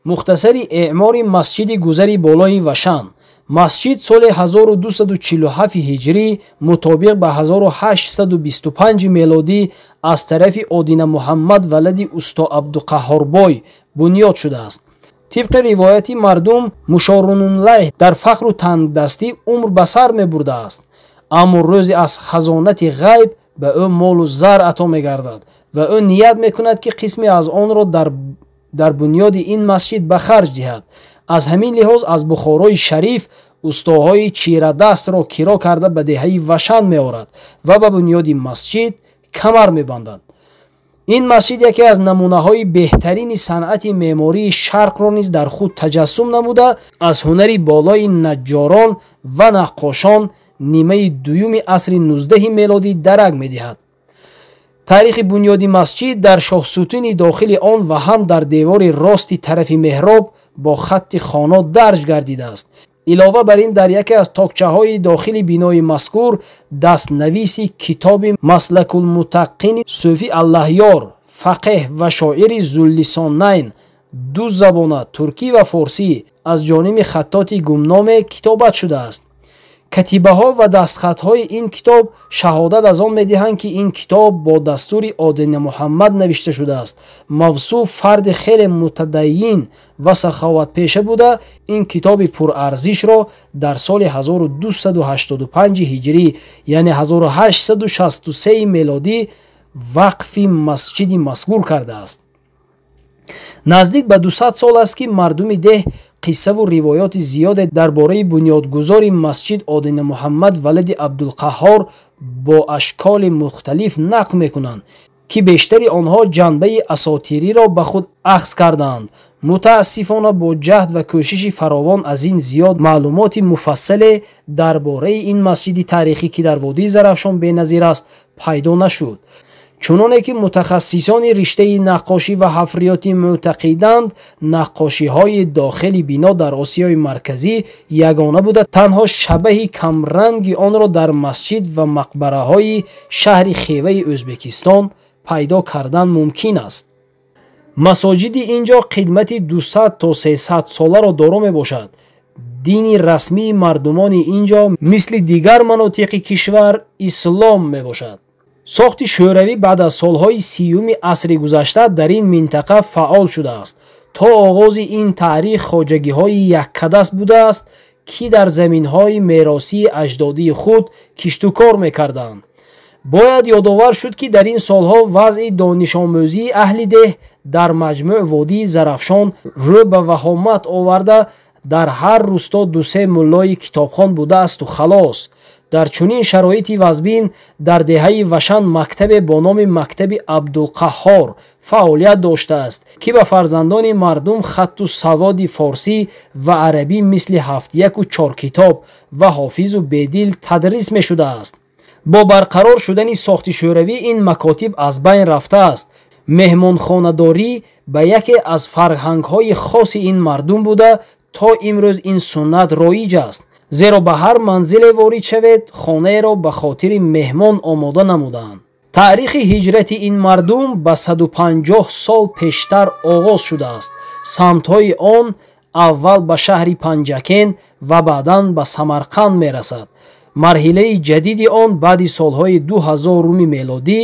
Мухтасари эъмори масҷиди гузари болои Вашан. Масҷид соли 1247 ҳиҷрӣ мутобиқ ба 1825 мелодӣ аз тарафи Одина Муҳаммад валади усто Абдуқаҳҳорбой бунёд шудааст. Тибқи ривояти мардум, Мушорунлайҳ дар фақру тангдастӣ умр ба сар мебурдааст, аммо рӯзе аз хазонати ғайб ба ӯ молу зар ато мегардад ва ӯ ният мекунад, ки қисме аз онро дар бунёди ин масҷид ба харҷ диҳад. Аз ҳамин лиҳоз аз Бухорои Шариф устоҳои чирадастро киро карда ба деҳаи Вашан меорад ва ба бунёди масҷид камар мебандад. Ин масҷид яке аз намунаҳои беҳтарини санъати меъмории шарқро низ дар худ таҷассум намуда, аз ҳунари болои наҷҷорон ва наққошон нимаи дуюми асри 19 мелодӣ дарак медиҳад. Таърихи бунёди масҷид дар шоҳсутуни дохили он ва ҳам дар девори рости тарафи меҳроб бо хатти хоно дарҷ гардидааст. Илова бар ин, дар яке аз токчаҳои дохили бинои мазкур дастнависи китоби Маслакулмутаққини Сӯфи Аллаҳёр, фақеҳ ва шоири Зуллисонайн, ду забона туркӣ ва форсӣ аз ҷониби хаттоти гумноме китобат шудааст. Катибаҳо ва дастхатҳои ин китоб шаҳодат аз он медиҳанд, ки ин китоб бо дастури Одина Муҳаммад навишта шудааст. Мавсуф фарди хеле мутадайин ва саховатпеша буда, ин китоби пурарзишро дар соли 1285 ҳиҷрӣ, яъне 1863 мелодӣ вақфи масҷиди мазкур кардааст. Наздик ба 200 сол аст, ки мардуми деҳ қиссаву ривоёти зиёде дар бораи бунёдгузори масҷид Одина Муҳаммад валади Абдулқаҳҳор бо ашколи мухталиф нақл мекунанд, ки бештари онҳо ҷанбаи асотириро ба худ ахз кардаанд. Мутаассифона, бо ҷаҳд ва кӯшиши фаровон аз ин зиёд маълумоти муфассале дар бораи ин масҷиди таърихӣ, ки дар водии Зарафшон беназир аст, пайдо нашуд. Чуноне ки мутахассисони риштаи наққошӣ ва ҳафриётӣ мӯътақиданд, наққошиҳои дохили бино дар Осиёи Марказӣ ягона буда, танҳо шабаҳи камранги онро дар масҷид ва мақбараҳои шаҳри Хеваи Ӯзбекистон пайдо кардан мумкин аст. Масоҷиди ин ҷо қидмати 200 то 300 соларо доро мебошад. Дини расмии мардумони ин ҷо мисли дигар манотиқи кишвар ислом мебошад. Сохти шӯравӣ баъд аз солҳои 30-уми асри гузашта дар ин минтақа фаъол шудааст. То оғози ин таърих хоҷагиҳои яккадаст будааст, ки дар заминҳои меросии аҷдодии худ киштукор мекарданд. Бояд ёдовар шуд, ки дар ин солҳо вазъи донишомӯзии аҳли деҳ дар маҷмӯъ водии Зарафшон рӯ ба ваҳомат оварда, дар ҳар рӯсто ду-се муллои китобхон будаасту халос. Дар чунин шароити вазбин дар деҳаи Вашан мактабе бо номи мактаби Абдулқаҳҳор фаъолият доштааст, ки ба фарзандони мардум хатту саводи форсӣ ва арабӣ мисли ҳафтяку чоркитоб ва ҳофизу бедил тадрис мешудааст. Бо барқарор шудани сохти шӯравӣ ин макотиб аз байн рафтааст. Меҳмонхонадорӣ ба яке аз фарҳангҳои хоси ин мардум буда, то имрӯз ин суннат роиҷ аст, зеро ба ҳар манзиле ворид шавед, хонаеро ба хотири меҳмон омода намудаанд. Таърихи ҳиҷрати ин мардум ба 150 сол пештар оғоз шудааст. Самтҳои он аввал ба шаҳри Панҷакен ва баъдан ба Самарқанд мерасад. Марҳилаи ҷадиди он баъди солҳои 2000 мелодӣ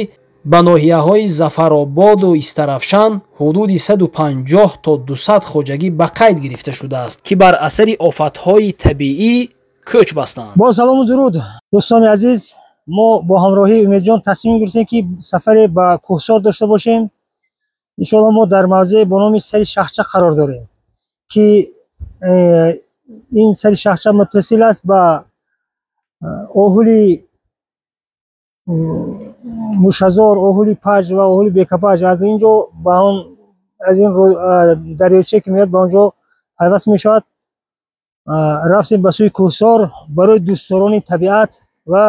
ба ноҳияҳои Зафарободу Истарафшан ҳудуди 150 то 200 хоҷагӣ ба қайд гирифта шудааст, ки бар асари офатҳои табиӣ кӯч бастанд. Бо салому дуруд, дӯстони азиз, мо бо ҳамроҳии Умедҷон тасмим гирифтем, ки сафаре ба кӯҳсор дошта бошем. Иншоалло мо дар мавзее бо номи Сари Шахча қарор дорем, ки ин Сари Шахча муттасил аст ба оҳули Мушазор, оҳули Паҷ ва оҳули Бекапаҷ. Аз ин ҷо ба он, аз ин дарёчае ки меояд, ба он ҷо пайваст мешавад. Рафтем ба сӯи кӯҳсор барои дӯстдорони табиат ва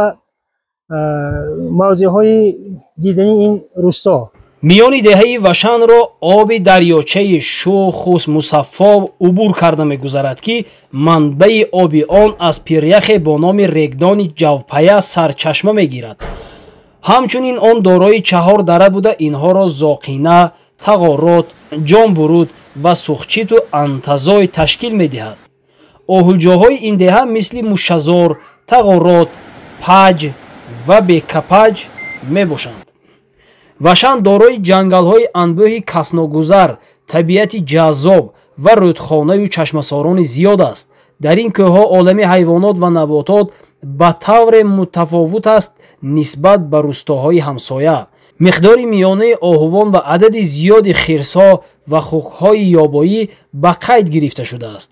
мавзеъҳои дидании ин рӯсто. Миёни деҳаи Вашанро оби дарёчаи Шухус мусаффо убур карда мегузарад, ки манбаи оби он аз пиряхе бо номи Регдони Ҷавпая сарчашма мегирад. Ҳамчунин он дорои чаҳор дара буда, инҳоро Зоқина, Тағорот, Ҷонбуруд ва Сухчиту Антазой ташкил медиҳад. Оҳулҷоҳои ин деҳа мисли Мушазор, Тағорот, Паҷ ва Бекапаҷ мебошанд. Вашан дорои ҷангалҳои анбӯҳи касногузар, табиати ҷаззоб ва рӯдхонаю чашмасорони зиёд аст. Дар ин кӯҳҳо олами ҳайвонот ва наботот ба тавре мутафовут аст нисбат ба рӯстоҳои ҳамсоя. Миқдори миёнаи оҳувон ва адади зиёди хирсҳо ва хукҳои ёбоӣ ба қайд гирифта шудааст.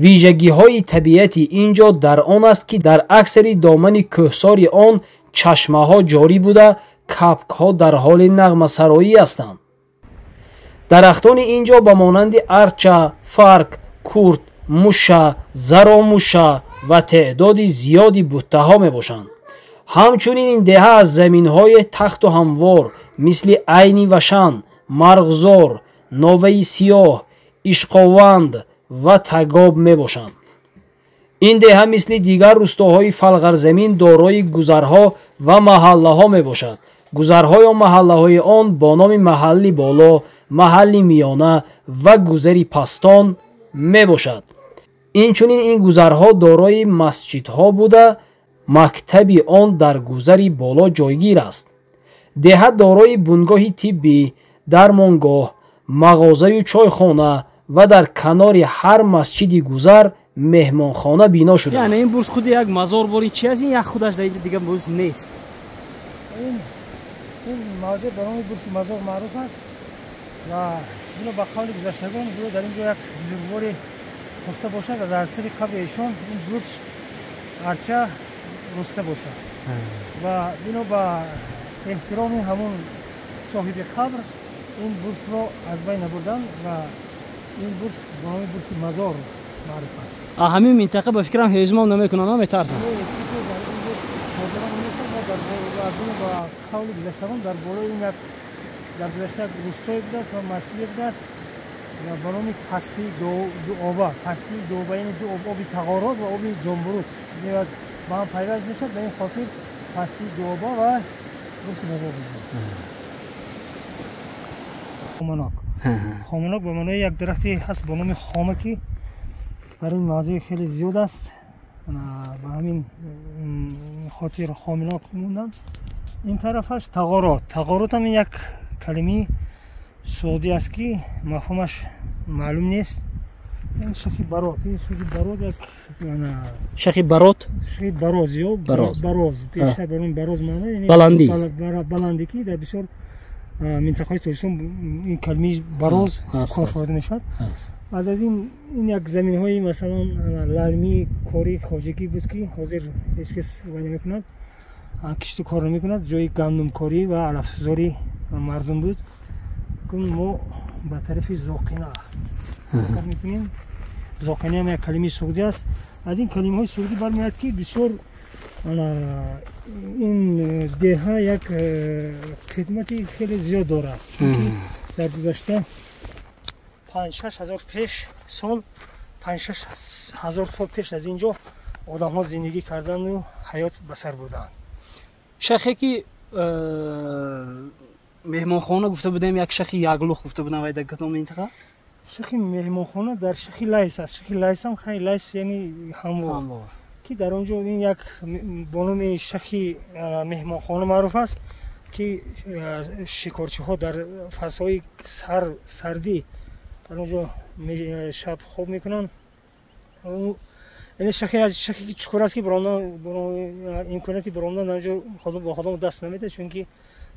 Вижагиҳои табиати ин ҷо дар он аст, ки дар аксари домани кӯҳсори он чашмаҳо ҷорӣ буда, капкҳо дар ҳоли нағмасароӣ ҳастанд. Дарахтони ин ҷо ба монанди арча, фарк, курт, муша, заромуша ва теъдоди зиёди буттаҳо мебошанд. Ҳамчунин ин деҳа аз заминҳои тахту ҳамвор мисли Айни Вашан, Марғзор, Новаи Сиёҳ, Ишқованд ва Тагоб мебошанд. Ин деҳа мисли дигар рӯстоҳои Фалғарзамин дорои гузарҳо ва маҳаллаҳо мебошад. Гузарҳо ё маҳаллаҳои он бо номи маҳалли боло, маҳалли миёна ва гузари пастон мебошад. Инчунин ин гузарҳо дорои масҷидҳо буда, мактаби он дар гузари боло ҷойгир аст. Деҳа дорои бунгоҳи тиббӣ, дармонгоҳ, мағозаю чойхона ва дар канори ҳар масҷиди гузар меҳмонхона бино шудааст. Яъне ин бурз худи як мазор бори чи аст? Ин як худаш дар инҷа дига бурз нест. Ин мавзеъ ба номи бурси мазор маъруф аст ва ино ба қавли гузаштагон гӯё дар ин ҷо як бузургворе хуфта бошад ва дар сари қабри эшон ин бурс арча руста бошад ва бино ба эҳтироми ҳамун соҳиби қабр ин бурсро аз байн набурданд ва ин бурс ба номи бурси мазор маъруф аст. Ҳамин минтақа ба фикрам ҳезумам намекунанд, наметарсанд. Ба қавли гузаштагон дар болои ин як дар гузашта як рӯстое будааст ва масҷиде будааст ва ба номи пастии дуоба, пастии дуоба, яъне ду об, оби Тағорот ва оби Ҷонбуруд ба ҳам пайваст мешавад. Ба ин хотир пастии дуоба ва бурси мазор мегӯянд. Хоманок, хоманок ба маънои як дарахте ҳаст ба номи хома, ки дар ин мавзеъ хеле зиёд аст. Ба ҳамин хотир хоминок монданд. Ин тарафаш Тағорот. Тағорот ҳам як калимаи суғдӣ аст, ки мафҳумаш маълум нест. Ин шахи барот, ин шахи барот як шахи барот, шахи бароз ё бароз, бештар ба номи бароз маъно, яъне баландӣ, баландӣ, ки дар бисёр минтақаҳои Тоҷикистон ин калимаи бароз кор фоида мешавад. Аз ин як заминҳои масалан лалмӣ кори хоҷагӣ буд, ки ҳозир ҳеҷ кас вай намекунад, кишту кор намекунад, ҷои гандумкорӣ ва алафзори мардум буд. Мо ба тарафи Зоқина ҳаракат мекунем. Зоқина ҳам як калимаи суғдӣ аст. Аз ин калимаҳои суғдӣ бармеояд, ки бисёр ин деҳа як хидмати хеле зиёд дорад. Дар гузашта 5-6 ҳазор пеш сол, 5-6 ҳазор сол пеш аз ин ҷо одамҳо зиндагӣ карданду ҳаёт ба сар бурдаанд. Шахе ки меҳмонхона гуфта будем, як шахи яглух гуфта будам, вай дар кадом минтақа? Шахи меҳмонхона дар шахи Лайс аст. Шахи Лайс ҳам хай Лайс, яъне ҳамвор, ки дар он ҷо ин як бо номи шахи меҳмонхона маъруф аст, ки шикорчиҳо дар фаслҳои сардӣ дар он ҷо шаб хоб мекунанд. Яъне шахи ки чуқур аст, ки имконияти баромадан дар он ҷо бо худам даст намедиҳад, чунки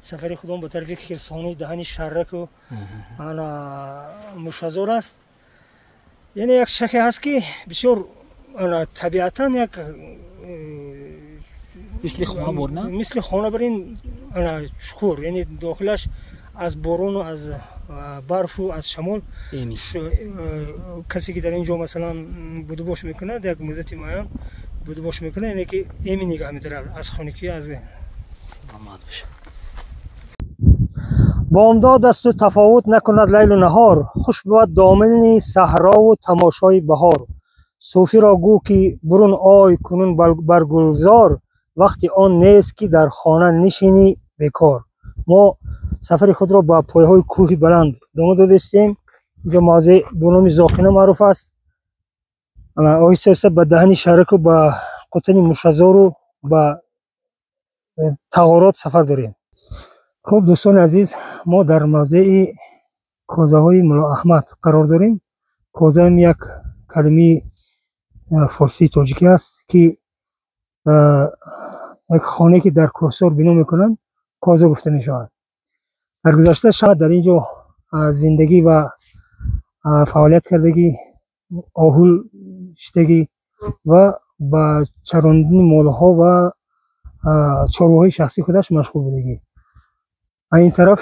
сафари худам ба тарафи хирсони даҳани Шарраку Мушазор аст. Яъне як шахе ҳаст, ки бисёр табиатан як мисли хона бор, на? Мисли хона бар ин чуқур, яъне дохилаш аз борону аз барфу аз шамол касе ки дар ин ҷо масалан будубош мекунад, як муддати муайян будубош мекунад, яъне ки эмин нигаҳ медорад аз хунукӣ, аз саломат бошад. Бомдод асту тафовут накунад лайлу наҳор, хуш бувад домани саҳрову тамошои баҳор. Суфиро гӯ, ки бурун ой кунун бар гулзор, вақти он нест, ки дар хона нишинӣ бекор. Мо сафари худро ба пойҳои кӯҳи баланд идома додастем. Инҷо мавзеъ бо номи Зоқина маъруф аст. Оҳиста оҳиста ба даҳани шаҳраку, ба қутани Мушазору ба Тағорот сафар дорем. Хуб, дӯстони азиз, мо дар мавзеи козаҳои Мулло Аҳмад қарор дорем. Козаам як калимаи форсии тоҷикӣ аст, ки як хонае ки дар кӯҳсор бино мекунанд, коза гуфта мешавад. Дар гузашта шаҳр дар ин ҷо зиндагӣ ва фаъолият кардагӣ, оҳул шидагӣ ва ба чарондани молҳо ва чорвоҳои шахсии худаш машғул будагӣ. Ин тараф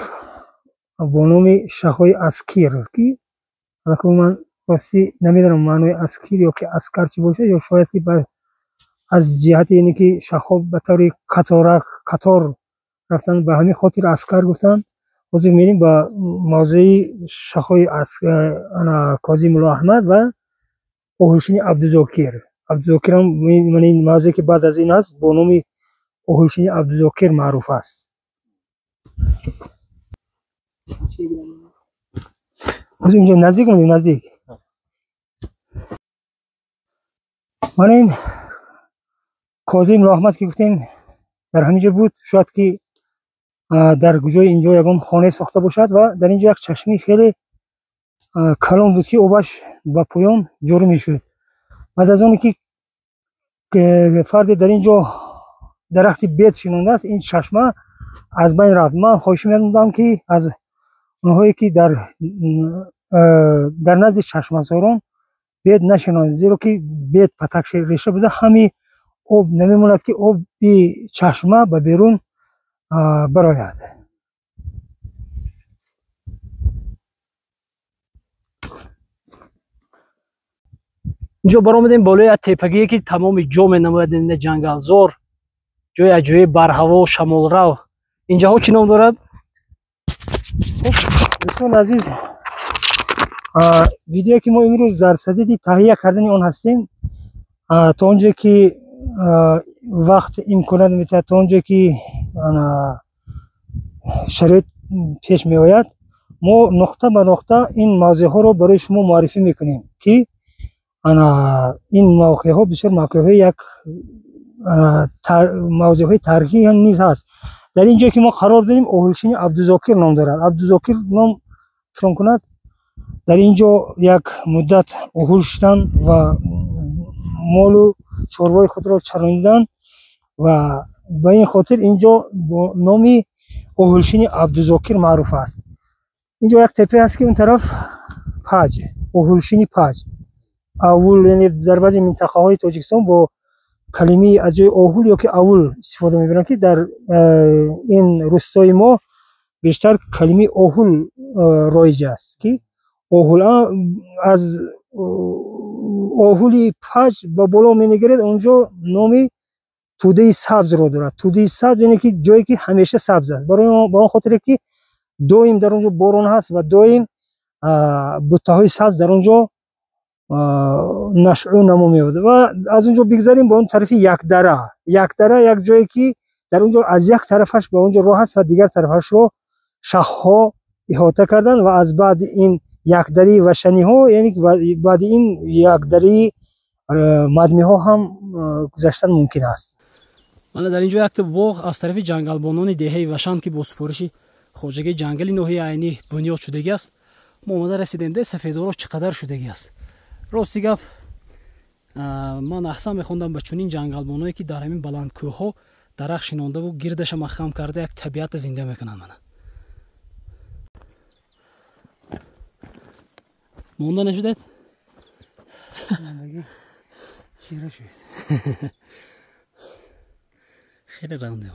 бо номи шаҳҳои Аскир, ки ман ростӣ намедонам маънои аскир ё ки аскар чӣ бошад, ё шояд ки аз ҷиҳати ине ки шаҳҳо ба таври қатор рафтанд, ба ҳамин хотир аскар гуфтанд. Ҳозир мерем ба мавзеи шаҳҳои Кози Мулло Аҳмад ва оҳулшини Абдузокир. Абдузокирам ин мавзее ки баъд аз ин аст, бо номи оҳулшини Абдузокир маъруф аст. Ҳозир инҷо наздик омадем, наздик. Мана ин Козии Мулло Аҳмад ки гуфтем, дар ҳамин ҷо буд. Шояд ки дар ҷои инҷо ягон хонае сохта бошад ва дар инҷо як чашмаи хеле калон буд, ки обаш ба поён ҷорӣ мешуд. Баъд аз оне ки фарде дар ин ҷо дарахти бед шинондааст, ин чашма аз байн рафт. Ман хоҳиш менамудам, ки аз онҳое ки дар назди чашмасорон бед нашинонанд, зеро ки бед патак реша буда, ҳами об намемонад, ки оби чашма ба берун барояд. Инҷо баромадем болои як тепагие, ки тамоми ҷо менамояд, ҷангалзор, ҷои аҷоиб, барҳаво, шамолрав. Инҷаҳо чӣ ном дорад? Дӯстони азиз, видеое ки мо имрӯз дар садади таҳия кардани он ҳастем, то он ҷое ки вақт имконият метиҳад, то он ҷое ки шароит пеш меояд, мо нуқта ба нуқта ин мавзеъҳоро барои шумо муаррифӣ мекунем, ки ин мавқеъҳо бисёр мавқеъҳои як мавзеъҳои таърихӣ низ ҳаст. Дар ин ҷое ки мо қарор дорем, оҳулшини Абдузокир ном дорад. Абдузокир ном фикр кунад, дар ин ҷо як муддат оҳул шидан ва молу чорвои худро чаронидан ва ба ин хотир ин ҷо бо номи оҳулшини Абдузокир маъруф аст. Ин ҷо як теппе ҳаст, ки он тараф Паҷ, оҳулшини Паҷ. Авул, яъне дар баъзе минтақаҳои Тоҷикистон бо калимаи аз ҷои оҳул ё ки авул истифода мебаранд, ки дар ин рустои мо бештар калимаи оҳул роиҷ аст, ки оҳул аз оҳули Паҷ ба боло менигаред, он ҷо номи тӯдаи сабзро дорад. Тӯдаи сабз яъне ки ҷое ки ҳамеша сабз аст, барои ба он хотире ки доим дар он ҷо борон ҳаст ва доим буттаҳои сабз дар он ҷо нашъу намо меёбад. Ва аз он ҷо бигзарем ба он тарафи Якдара. Якдара як ҷое ки дар он ҷо аз як тарафаш ба он ҷо роҳ аст ва дигар тарафашро шахҳо иҳота карданд ва аз баъди ин якдарии вашаниҳо, яъне баъди ин якдарии мадмиҳо ҳам гузаштан мумкин аст. Мана дар ин ҷо якта боғ аз тарафи ҷангалбонони деҳаи Вашанд, ки бо супориши хоҷагии ҷангали ноҳияи Айнӣ бунёд шудагӣ аст, мо омада расидем. Де сафедоро чӣ қадар шудагӣ аст. Рости гап, ман аҳсан мехондам ба чунин ҷангалбоное, ки дар ҳамин баландкӯҳҳо дарахт шинондаву гирдаша маҳкам карда як табиата зинда мекунанд. Мана монда нашудед? Чира шуд. Хеле ранде.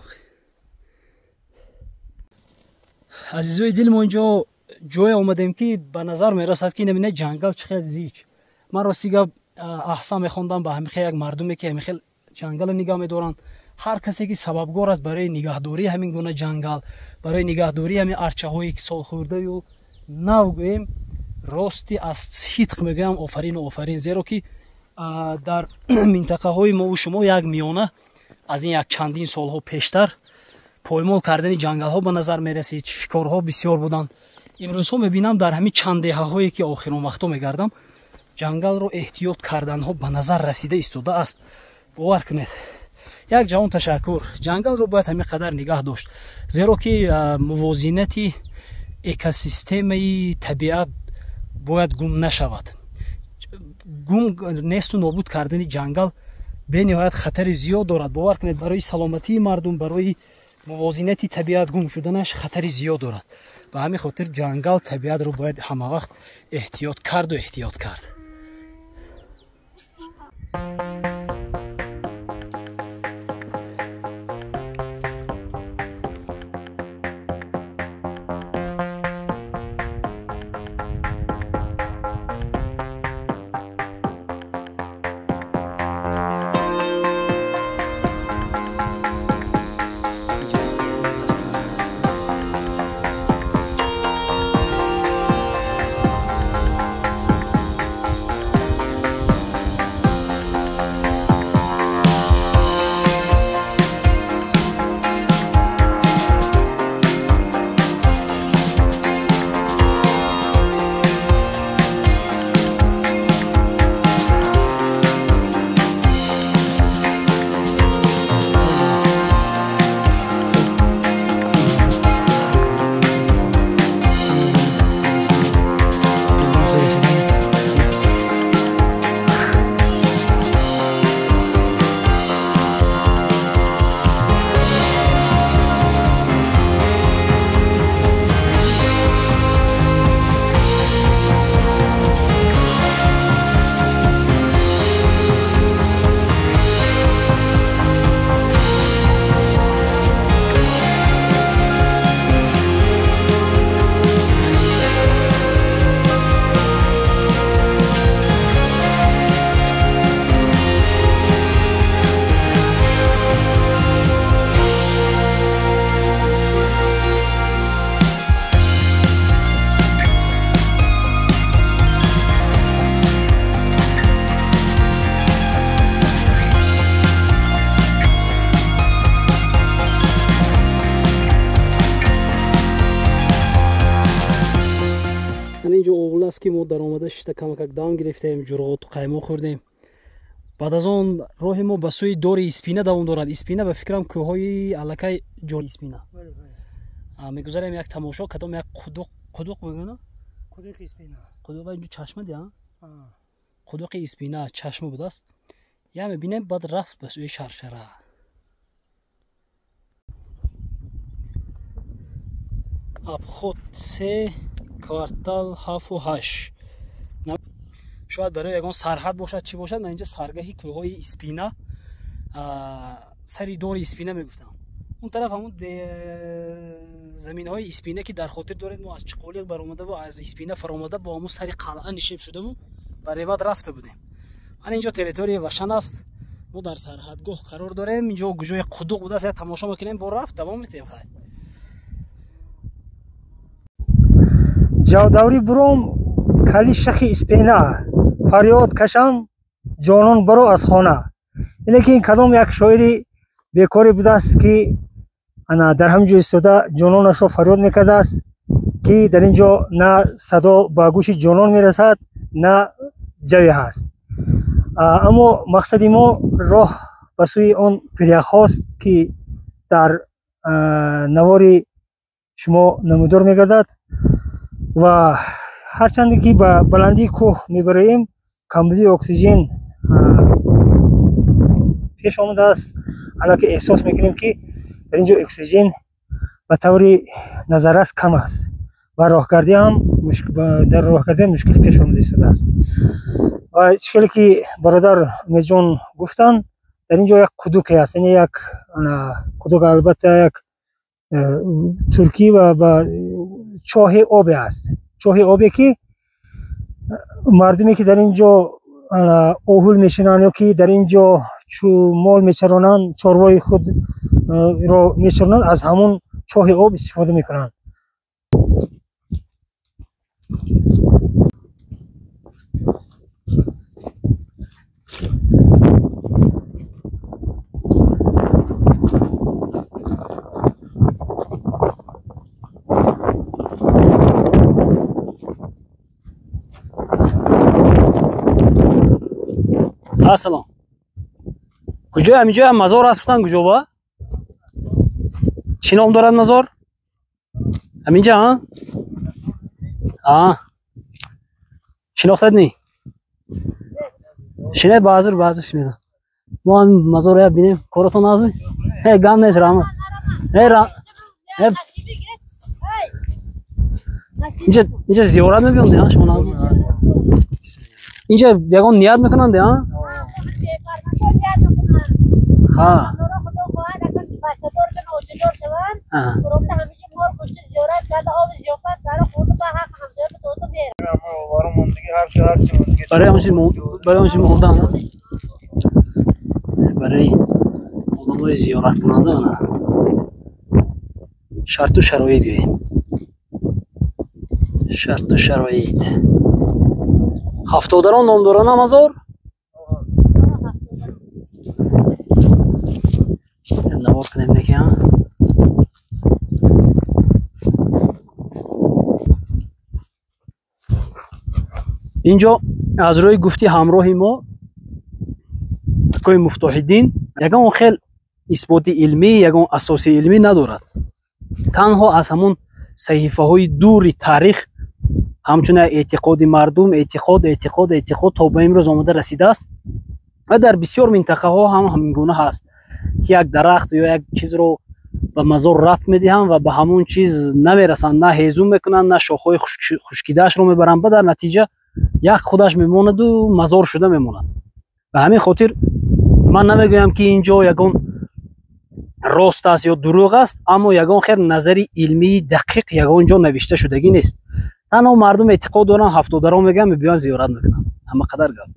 Азизои дил, мо инҷо ҷое омадем, ки ба назар мерасад, ки намина ҷангал чӣ хел зич. Ман рости гап аҳсан мехондам ба ҳамин хел як мардуме, ки ҳамин хел ҷангалро нигаҳ медоранд. Ҳар касе ки сабабгор аст барои нигаҳдории ҳамин гуна ҷангал, барои нигаҳдории ҳамин арчаҳое ки солхӯрдаю нав гӯем, рости аз сидқ мегӯям, офарину офарин, зеро ки дар минтақаҳои мову шумо як миёна аз ин як чандин солҳо пештар поймол кардани ҷангалҳо ба назар мерасид, шикорҳо бисёр буданд. Имрӯзҳо мебинам дар ҳамин чанд деҳаҳое ки охирон вақтҳо мегардам, ҷангалро эҳтиёт карданҳо ба назар расида истодааст. Бовар кунед, як ҷаҳон ташаккур. Ҷангалро бояд ҳамин қадар нигаҳ дошт, зеро ки мувозинати экосистемаи табиат бояд гум нашавад. Гум несту нобуд кардани ҷангал бениҳоят хатари зиёд дорад. Бовар кунед, барои саломатии мардум, барои мувозинати табиат гум шуданаш хатари зиёд дорад. Ба ҳамин хотир ҷангал табиатро бояд ҳамавақт эҳтиёт карду эҳтиёт кард. Ки мо дар омада шишта камакак дам гирифтем, ҷурғоту қаймоқ хӯрдем. Баъд аз он роҳи мо ба сӯи дори Испина давом дорад. Испина ба фикрам кӯҳҳои аллакай ҷои Испина. Мегузарем як тамошо, кадом як қудуқ, қудуқ мегӯянд? Қудуқи Испина. Қудуқ инҷо чашма дия? Қудуқи Испина чашма будааст. Я мебинем, баъд рафт ба сӯи Шаршара. Обход 3 квартал 7 ва 8. Шояд барои ягон сарҳад бошад, чӣ бошад. На, инҷа саргаҳи кӯҳҳои Испина, сари дори Испина мегуфтам. Он тараф ҳамун заминаҳои Испина, ки дар хотир доред, мо аз Чиқолиқ баромадаву аз Испина фаромада бо ҳамун сари қалъа нишеб шудаву ба Реват рафта будем. Ман инҷо территорияи Вашан аст, мо дар сарҳадгоҳ қарор дорем. Инҷо ҷои қудуқ будааст, як тамошо мекунем, бо рафт давом метиҳем. Хай, ҷавдаврӣ буром кали шахи Испена, фарёд кашам ҷонон баро аз хона. Ине ки ин кадом як шоири бекоре будааст, ки ана дар ҳамин ҷо истода ҷононашро фарёд мекардааст, ки дар ин ҷо на садо ба гӯши ҷонон мерасад, на ҷаве ҳаст. Аммо мақсади мо роҳ ба сӯи он пиряхҳост, ки дар навори шумо намудор мегардад. Ва ҳарчанде ки ба баландии кӯҳ мебароем, камбудии оксиген пеш омадааст. Аллакай эҳсос мекунем, ки дар ин ҷо оксиген ба таври назаррас кам аст ва роҳгардӣ ҳам дар роҳгардӣ мушкилӣ пеш омада истодааст. Ва чӣ хеле ки бародар Умедҷон гуфтанд, дар ин ҷо як қудуке аст, яъне як қудук, албатта як туркӣ ва ба чоҳи обе аст, чоҳи обе, ки мардуме, ки дар ин ҷо оҳул мешинанд ё ки дар ин ҷо мол мечаронанд, чорвои худро мечаронанд, аз ҳамон чоҳи об истифода мекунанд. Ассалом. Куҷо ҳаминҷо ҳам мазор аст гуфтан куҷо ба? Чӣ ном дорад мазор? Ҳаминҷа, а? А. Шинохтад ни? Шинед баъзур баъзур шинед. Мо ҳам мазорро як бинем. Коротон назми? Э, гам нест, раҳмат. Э, э. Инҷа инҷа зиёрат мебиёнд, а шумо назми? Инҷа ягон ният мекунанд, а? Ҳа. Барои он чи мондан, барои одамои зиёраткунанда ана шарту шароит гӯем. Шарту шароит. Ҳафтодарон ном доранд мазор? Навор кунем неки, а? Инҷо аз рӯи гуфти ҳамроҳи мо акои Муфтоҳиддин ягон хел исботи илмӣ, ягон асоси илмӣ надорад. Танҳо аз ҳамон саҳифаҳои дури таърих ҳамчун эътиқоди мардум, эътиқод, эътиқод, эътиқод то ба имрӯз омада расидааст ва дар бисёр минтақаҳо ҳам ҳамин гуна ҳаст ки як дарахт ё як чизро ба мазор рабт медиҳанд ва ба ҳамон чиз намерасанд, на ҳезум мекунанд, на шохҳои хушкидаашро мебаранд, ба дар натиҷа як худаш мемонаду мазор шуда мемонад. Ба ҳамин хотир ман намегӯям ки ин ҷо ягон рост аст ё дурӯғ аст, аммо ягон хел назари илмии дақиқ ягон ҷо навишта шудагӣ нест. Танҳо мардум эътиқод доранд, ҳафтодарон мегӯянд, мебиёянд зиёрат мекунанд. Ҳама қадар гап.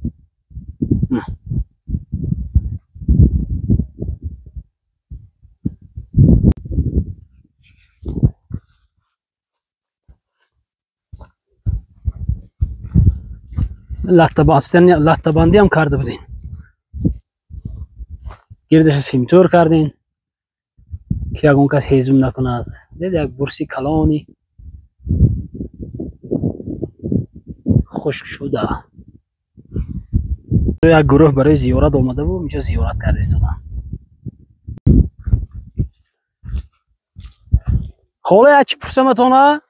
Латтабандиам карда будин. Гирдаша симтӯр кардин ки ягон кас ҳезум накунад. Дид як бурси калони хушк шуда. Як гурӯҳ барои зиёрат омадаву инҷо зиёрат карда истоданд. Хола, як чӣ пурсаматона?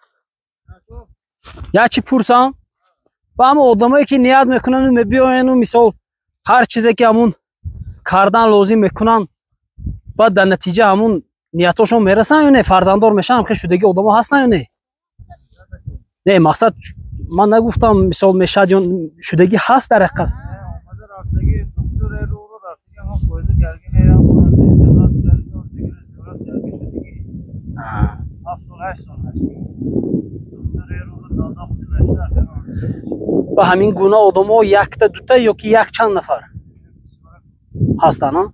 Як чӣ пурсам? Ба ҳама одамое ки ният мекунанду мебиёяну мисол ҳар чизе ки ҳамун кардан лозим мекунанд, баъд дар натиҷа ҳамун ниятошон мерасанд ё не? Фарзанддор мешаванд, хел шудагӣ одамо ҳастанд ё не? Не, мақсад ман нагуфтам мисол мешавад ё шудагӣ ҳаст дар ҳақиқат. Ба ҳамин гуна одамо якта дута ё ки якчанд нафар ҳастанд, а?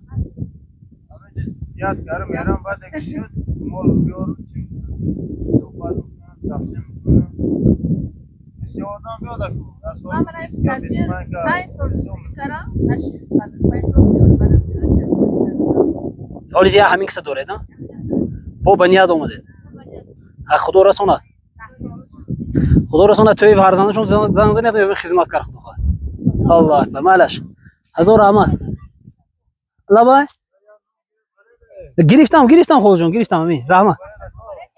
Ҳолиз я ҳамин киса доред, а? Бо ба ният омадед. Худо расонад. Худо расонад тӯи фарзандашон занг занед ё хизмат кар худо хоҳад. Аллоҳ акбар. Малаш. Ҳазор раҳмат. Лабай. Гирифтам, гирифтам холаҷон, гирифтам, амин. Раҳмат.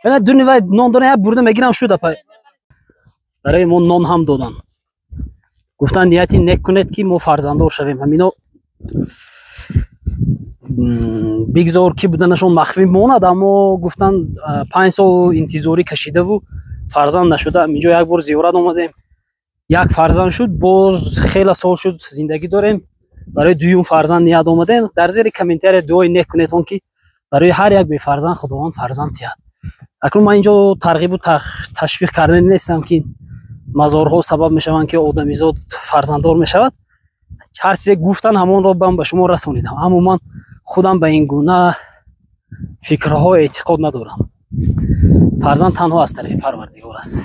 Ана дуни вай нон дорам, як бурда мегирам шуд апай. Барои мо нон ҳам доданд. Гуфтанд нияти нек кунед ки мо фарзанддор шавем. Ҳамино бигзор ки буданашон махфӣ монад, аммо гуфтанд 5 сол интизорӣ кашидаву фарзанд нашуда. Инҷо як бор зиёрат омадем, як фарзанд шуд, боз хеле сол шуд зиндагӣ дорем. Барои дуюм фарзанд ният омадем. Дар зери комментария дуои нек кунед он ки барои ҳар як бефарзанд Худованд фарзанд диҳад. Акнун ман инҷо тарғибу ташвиқ кардани нестам ки мазорҳо сабаб мешаванд ки одамизод фарзанддор мешавад. Ҳар чизе гуфтан ҳамонро ман ба шумо расонидам, аммо ман худам ба ин гуна фикрҳо эътиқод надорам. Фарзанд танҳо аз тарафи Парвардигор аст.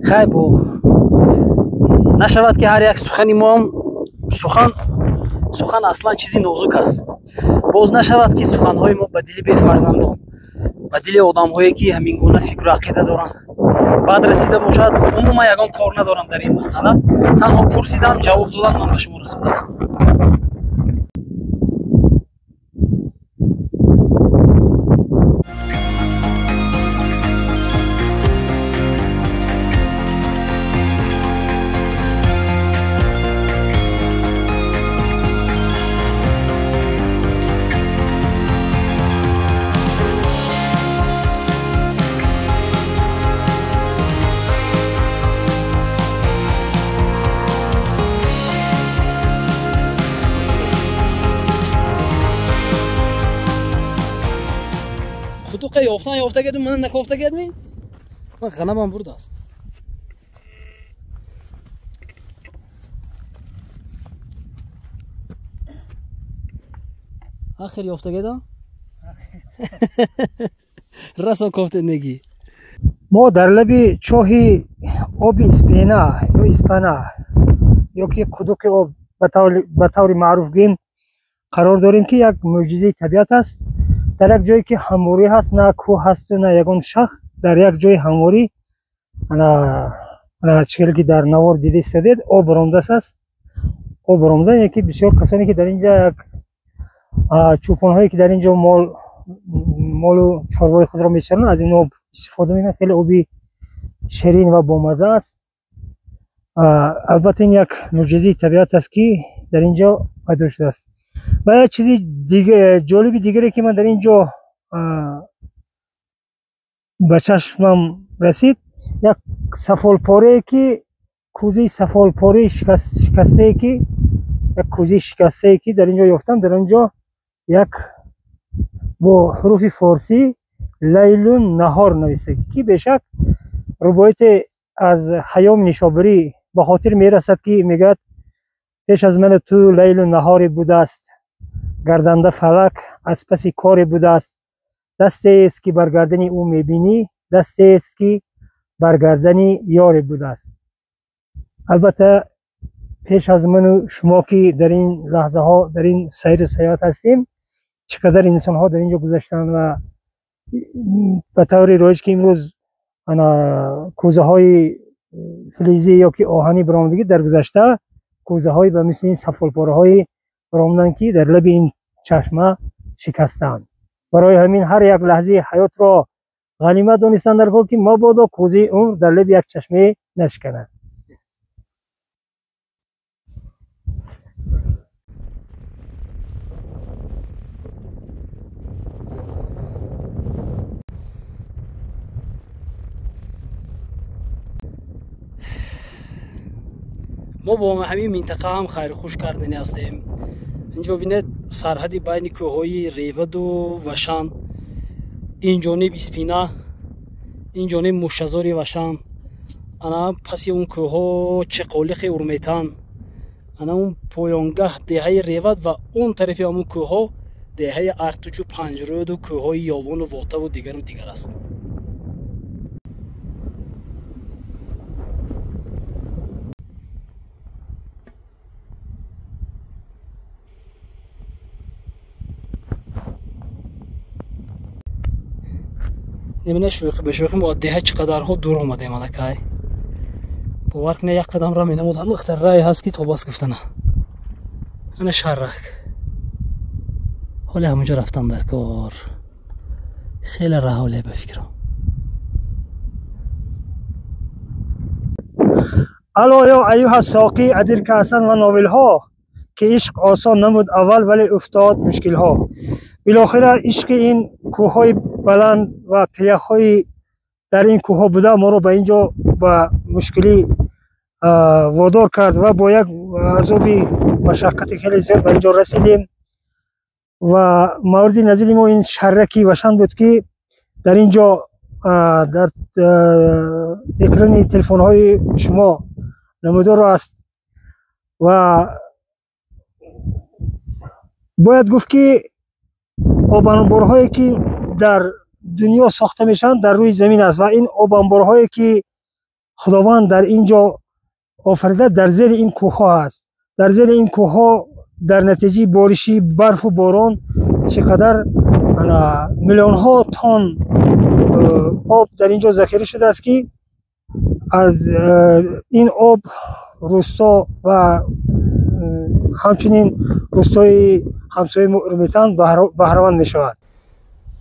Хайр, бо нашавад ки ҳар як сухани моам сухан аслан чизи нозук аст. Боз нашавад ки суханҳои мо ба дили бефарзандон, ба дили одамҳое ки ҳамин гуна фикру ақида доранд баъд расида бошад. Умуман ягон кор надорам дар ин масъала, танҳо пурсидам, ҷавоб додам, ман ба шумо расонидам. Қудуққа ёфтан ёфта кардем, мана накофта кардем. Ман ғанамам бурдааст. Ахир ёфта кардам. Расо кофта неги. Мо дар лаби чоҳи оби Испена ё Испана ё ки қудуқи об ба таври маъруф гӯем қарор дорем, ки як мӯъҷизаи табиат аст. Дар як ҷое ки ҳамворӣ ҳаст, на кӯҳ ҳасту на ягон шах, дар як ҷои ҳамворӣ ана чӣ ки дар навор дида истодед, об ромдас аст. Об ромда яке бисёр касоне ки дар инҷа як чӯпонҳое ки дар инҷо молу чорвои худро мечаронанд, аз ин об истифода мекунанд. Хеле оби ширин ва бомазза аст. Албатта ин як мӯъҷизаи табиат аст, ки дар инҷо пайдо шудааст. Ва як чизи ҷолиби дигаре ки ман дар ин ҷо ба чашмам расид, як сафолпорае ки кӯзаи сафолпораи шикастае ки як кӯзаи шикастае ки дар ин ҷо ёфтам, дар он ҷо як бо ҳуруфи форсӣ лайлун наҳор нависта, ки бешак рубоите аз Ҳайём Нишобурӣ ба хотир мерасад, ки мегӯяд: пеш аз ману ту лайлу наҳоре будааст, гарданда фалак аз паси коре будааст, дастест ки бар гардани ӯ мебинӣ, дастест ки бар гардани ёре будааст. Албатта пеш аз ману шумо ки дар ин лаҳзаҳо дар ин сайру саёҳат ҳастем, чӣ қадар инсонҳо дар ин ҷо гузаштанд ва ба таври роиҷ ки имрӯз ана кӯзаҳои филизӣ ё ки оҳанӣ баромадагӣ, дар гузашта кӯзаҳои ба мисли ин сафолпораҳое баромаданд, ки дар лаби ин чашма шикастанд. Барои ҳамин ҳар як лаҳзаи ҳаётро ғанимат донистанд дар кор, ки мабодо кӯзаи умр дар лаби як чашмае нашиканад. Мо бо ҳамин минтақа ҳам хайрхуш кардани ҳастем. Инҷо бинед сарҳади байни кӯҳҳои Реваду Вашан, ин ҷониб Испина, ин ҷониб Мушазори Вашан, ана паси он кӯҳҳо Чеқолиқи Урметан, ана он поёнгаҳ деҳаи Ревад ва он тарафи ҳамон кӯҳҳо деҳаи Артучу Панҷрӯду кӯҳҳои Ёвону Вотаву дигару дигар аст. Немина шӯхӣ ба шӯхӣ мо аз деҳа чӣ қадарҳо дур омадем аллакай. Бовар кунед, як қадам ра менамуд, ҳамихта рай ҳаст ки то бас гуфтана. Ана шаррак. Ҳоле ҳамонҷо рафтам дар кор. Хеле раҳоле ба фикрам. Ало ё аюҳа соқӣ адир каъсан ва новилҳо, ки ишқ осон намуд аввал, вале уфтод мушкилҳо. Билохира ишқи ин кӯҳҳои баланд ва пияхҳои дар ин кӯҳҳо буда моро ба ин ҷо ба мушкилӣ водор кард ва бо як азоби машаққати хеле зиёд ба ин ҷо расидем. Ва мавриди назири мо ин шарраки Вашан буд, ки дар ин ҷо дар экрани телефонҳои шумо намудор аст. Ва бояд гуфт, ки обанборҳое ки дар дунё сохта мешаванд дар рӯи замин аст ва ин обанборҳое ки Худованд дар ин ҷо офарида дар зери ин кӯҳҳо аст. Дар зери ин кӯҳҳо дар натиҷаи бориши барфу борон чӣ қадар миллионҳо тонн об дар ин ҷо захира шудааст, ки аз ин об рӯсто ва Ҳамчунин рустои ҳамсояи Румитан баҳраманд мешавад.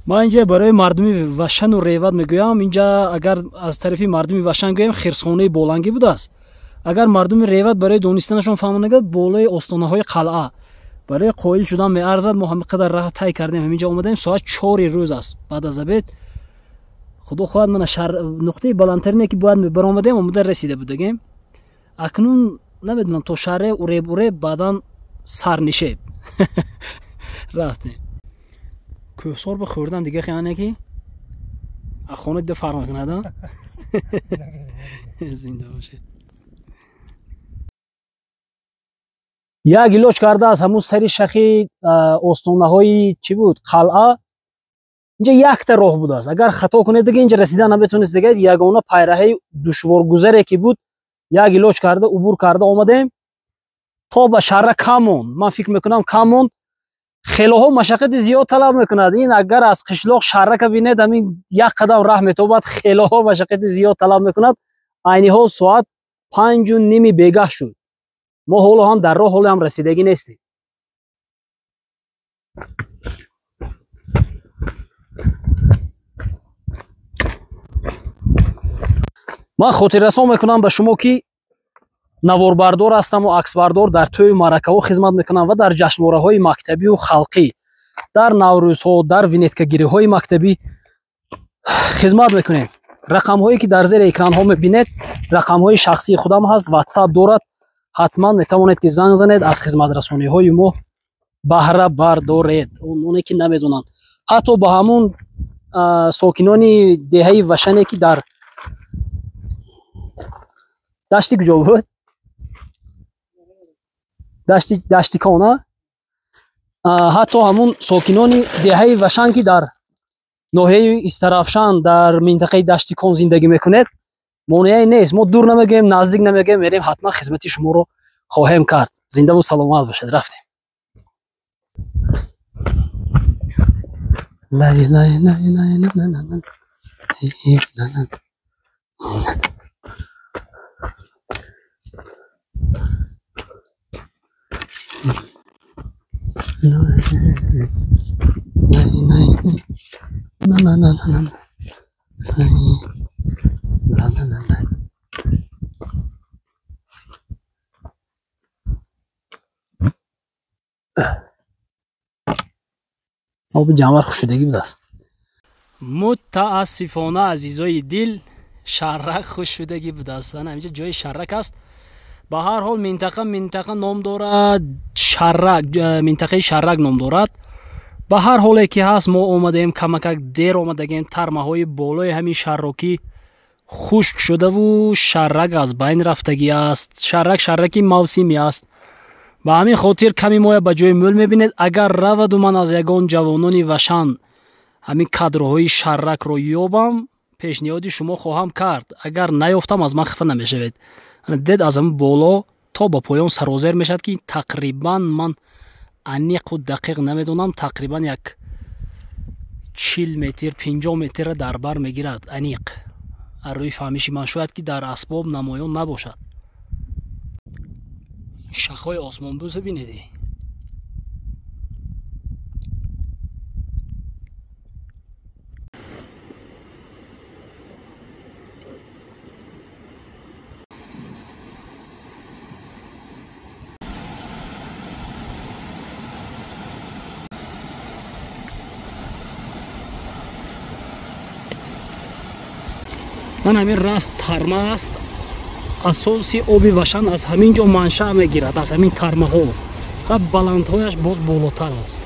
Ман инҷа барои мардуми Вашану Реват мегӯям, инҷа агар аз тарафи мардуми Вашан гӯем, хирсхонаи болангӣ будааст. Агар мардуми Реват барои донистанашон фаҳмонагад, болои остонаҳои қалъа барои қоил шудан меарзад. Мо ҳамин қадар раҳ тай кардем, ҳаминҷа омадаем, соат 4 рӯз аст баъд аз обед. Худо хоҳад мана нуқтаи баландтарине ки бояд баромадем, омада расида будагем. Акнун намедонам то шаҳре уреб уреб баъдан сарнишеб рафтем. Кӯҳсор ба хӯрдан дига хияне ки аз хона дида фарқ мекунад. Зинда бошед. Як илоҷ карда аз ҳамун сари шахи остонаҳои чӣ буд, қалъа, инҷа якта роҳ будааст. Агар хато кунед дига инҷа расидан наметавонист. Дига ягона пайраҳаи душворгузаре ки буд, як илоҷ карда убур карда омадем то ба шаҳра кам монд. Ман фикр мекунам кам монд. Хелоҳо машаққати зиёд талаб мекунад. Ин агар аз қишлоқ шаҳрака бинед, ҳамин як қадам раҳ метобад, хелоҳо машаққати зиёд талаб мекунад. Айни ҳол соат 5:30 бегаҳ шуд. Мо ҳоло ҳам дар роҳ, ҳоло ҳам расидагӣ нестем. Ман хотиррасон мекунам ба шумо ки наворбардор ҳастаму аксбардор, дар тӯю маъракаҳо хизмат мекунам ва дар ҷашнвораҳои мактабию халқӣ, дар наврӯзҳо, дар винеткагириҳои мактабӣ хизмат мекунем. Рақамҳое ки дар зери экранҳо мебинед, рақамҳои шахсии худам ҳаст, ватсап дорад. Ҳатман метавонед ки занг занед, аз хизматрасониҳои мо баҳра бардоред. Оне ки намедонанд, ҳатто ба ҳамун сокинони деҳаи Вашане ки дар дашти куҷо буд, даштикона, ҳатто ҳамун сокинони деҳаи Вашан ки дар ноҳияи Истарафшан дар минтақаи Даштикон зиндагӣ мекунед, монеае нест. Мо дур намегӯем, наздик намегӯем, мерем, ҳатман хизмати шуморо хоҳем кард. Зиндаву саломат бошед. Рафтем. Оби ҷанвар хушшудагӣ будааст. Мутаассифона, азизои дил, шаррак хушшудагӣ будааст. Ана инҷа ҷои шаррак аст. Ба ҳар ҳол минтақа ном дорад, шаррак, минтақаи шаррак ном дорад. Ба ҳар ҳоле ки ҳаст, мо омадаем, камакак дер омадагем, тармаҳои болои ҳамин шаррокӣ хушк шудаву шаррак аз байн рафтагӣ аст. Шаррак шарраки мавсимӣ аст. Ба ҳамин хотир ками моя ба ҷои мӯл мебинед. Агар раваду ман аз ягон ҷавонони Вашан ҳамин кадрҳои шарракро ёбам, пешниҳоди шумо хоҳам кард. Агар наёфтам, аз ман хафа намешавед. Дед аз ҳамин боло то ба поён сарозер мешавад ки тақрибан ман аниқу дақиқ намедонам, тақрибан як 40 метр 50 метрро дар бар мегирад аниқ. Аз рӯи фаҳмиши ман шояд ки дар асбоб намоён набошад. Шахҳои осмонбӯса бинедӣ. Ман ҳамин раст тарма аст. Асоси оби Вашан аз ҳамин ҷо маншаъ мегирад, аз ҳамин тармаҳо ва баландҳояш боз болотар аст.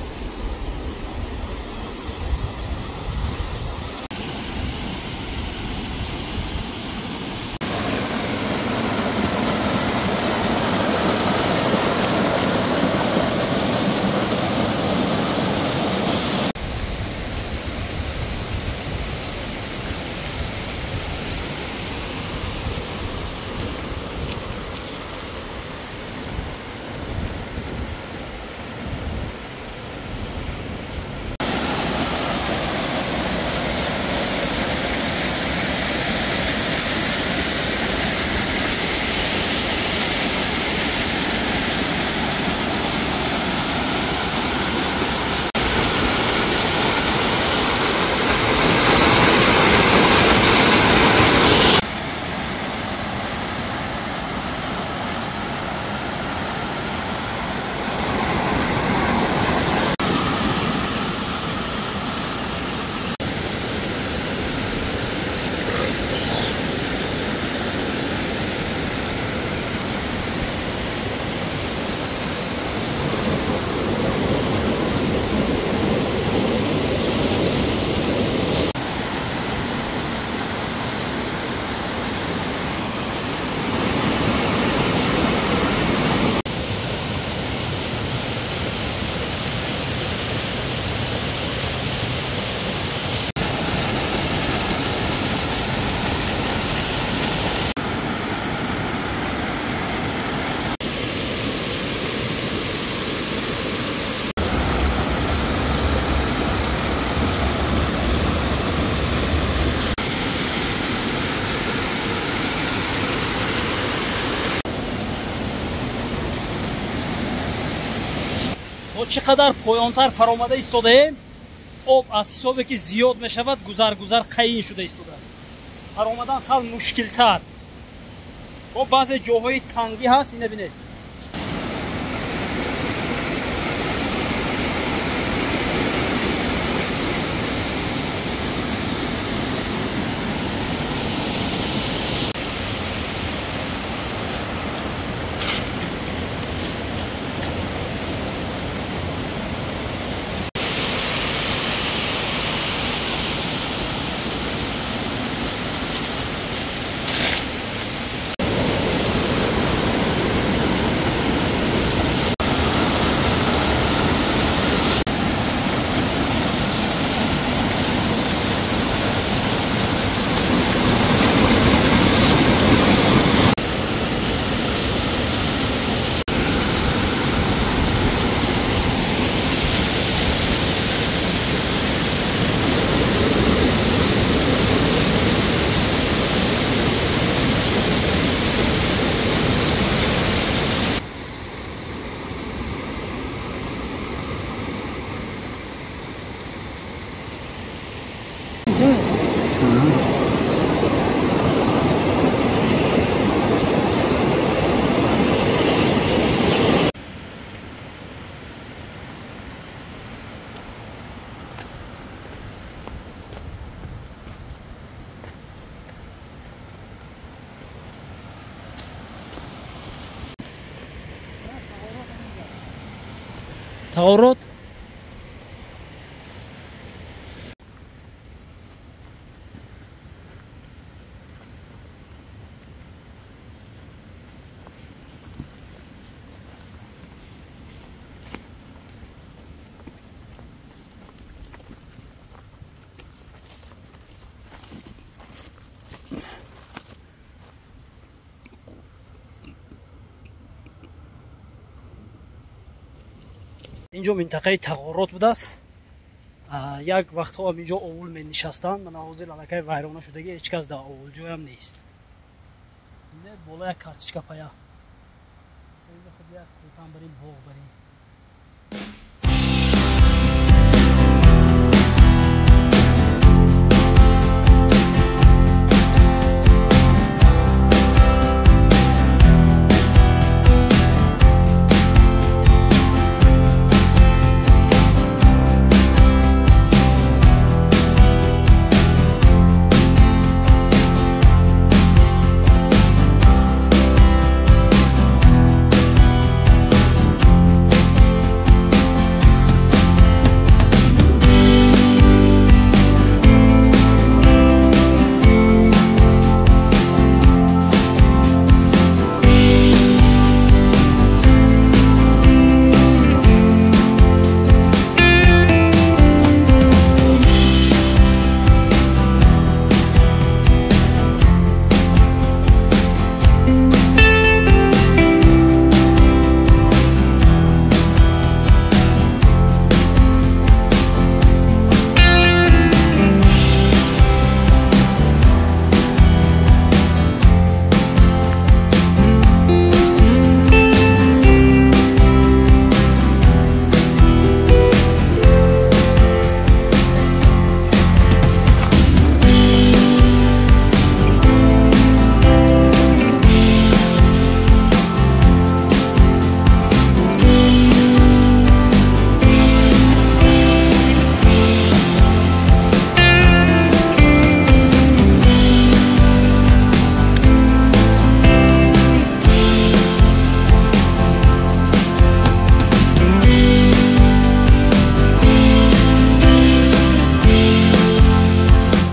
Мо чӣ қадар поёнтар фаромада истодаем, об аз ҳисобе ки зиёд мешавад, гузар-гузар қайин шуда истодааст. Фаромадан сал мушкилтар. Бо баъзе ҷоҳои тангӣ ҳаст, ина бинед. Тағорот инҷо минтақаи тағорот будааст. Як вақтҳо ҳам инҷо овул менишастанд. Мана ҳозир аллакай вайрона шудаги, ҳеҷ кас дар овулҷоям нест. Боло як картишка пая. Худ як кӯтан барин, боғ барин.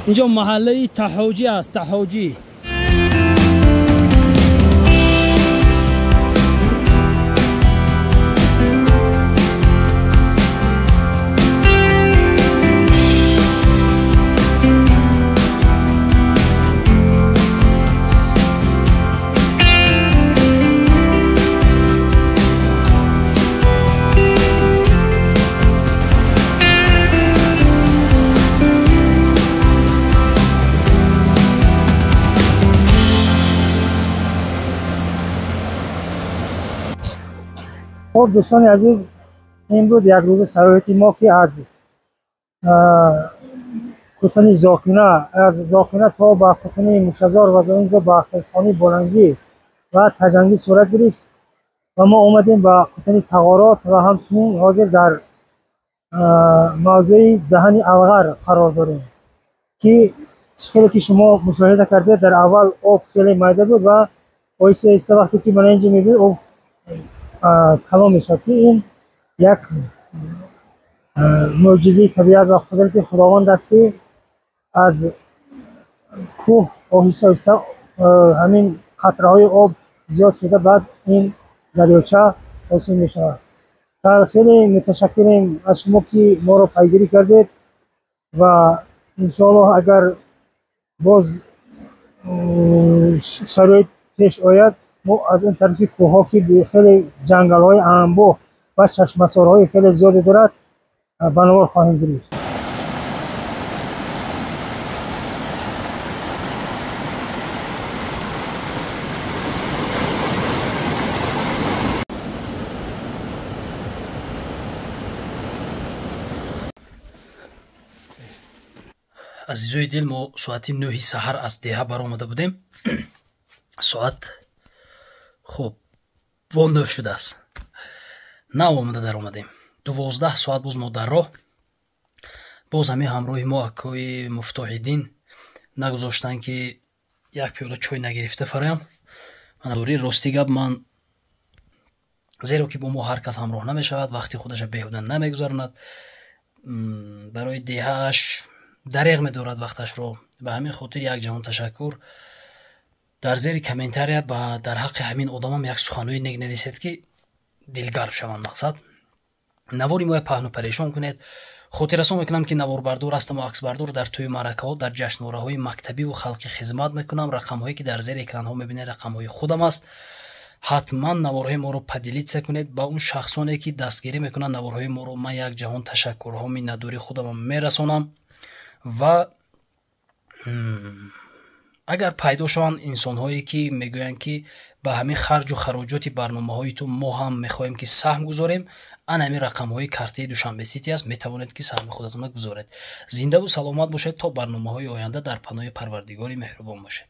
Инҷо маҳаллаи Таҳоҷӣ аст, Таҳоҷӣ. Хуб, дӯстони азиз, Ин буд як рӯза саёҳати мо, ки аз кутани Зокина, аз Зокина то ба кутани Мушазор ва аз он ҷо ба Хелсхонаи Болангӣ ва Таҷангӣ сурат гирифт ва мо омадем ба кутани Тағорот ва ҳамчунин ҳозир дар мавзеи даҳани Алғар қарор дорем, ки хеле ки шумо мушоҳида кардед, дар аввал об хеле майда буд ва оҳиста оҳиста вақте ки мана инҷо мебинед, об калон мешавад, ки ин як мӯъҷизаи табиат ва қудрати Худованд аст, ки аз кӯҳ оҳиста оҳиста ҳамин қатраҳои об зиёд шуда, баъд ин дарёча ҳосил мешавад. Хеле муташаккирем аз шумо, ки моро пайгирӣ кардед ва иншоаллоҳ, агар боз шароит пеш ояд, мо аз он тарафи кӯҳҳо, ки хеле ҷангалҳои анбӯҳ ва чашмасорҳои хеле зиёде дорад, ба навор хоҳем гирифт. Азизои дил, мо соати 9 саҳар аз деҳа баромада будем. Соат хуб бо 9 шудааст, нав омада даромадем. 12 соат боз мо дар роҳ. Боз ҳамин ҳамроҳи мо акои Муфтоҳиддин нагузоштанд, ки як пиёла чой нагирифта фароям. Рости гап, ман зеро ки бо мо ҳар кас ҳамроҳ намешавад, вақти худаша беҳуда намегузаронад, барои деҳааш дареғ медорад вақташро. Ба ҳамин хотир як ҷаҳон ташаккур. Дар зери комментария ба дар ҳаққи ҳамин одамам як суханҳои нек нависед, ки дилгарм шаванд. Мақсад, навори моя паҳну парешон кунед. Хотиррасон мекунам, ки наворбардор ҳастаму аксбардор, дар тӯи маъракаҳо, дар ҷашнвораҳои мактабиву халқӣ хизмат мекунам. Рақамҳое ки дар зери экранҳо мебинед, рақамҳои худам аст. Ҳатман наворҳои моро поделиться кунед. Ба он шахсоне ки дастгирӣ мекунанд наворҳои моро, ман як ҷаҳон ташаккурҳо, миннатдории худамро мерасонам. Ва агар пайдо шаванд инсонҳое, ки мегӯянд, ки ба ҳамин харҷу хароҷоти барномаҳои ту мо ҳам мехоҳем, ки саҳм гузорем, ан ҳамин рақамҳои картаи Душанбе Сити аст, метавонед, ки саҳми худатонро гузоред. Зиндаву саломат бошед, то барномаҳои оянда дар паноҳи Парвардигори меҳрубон бошед.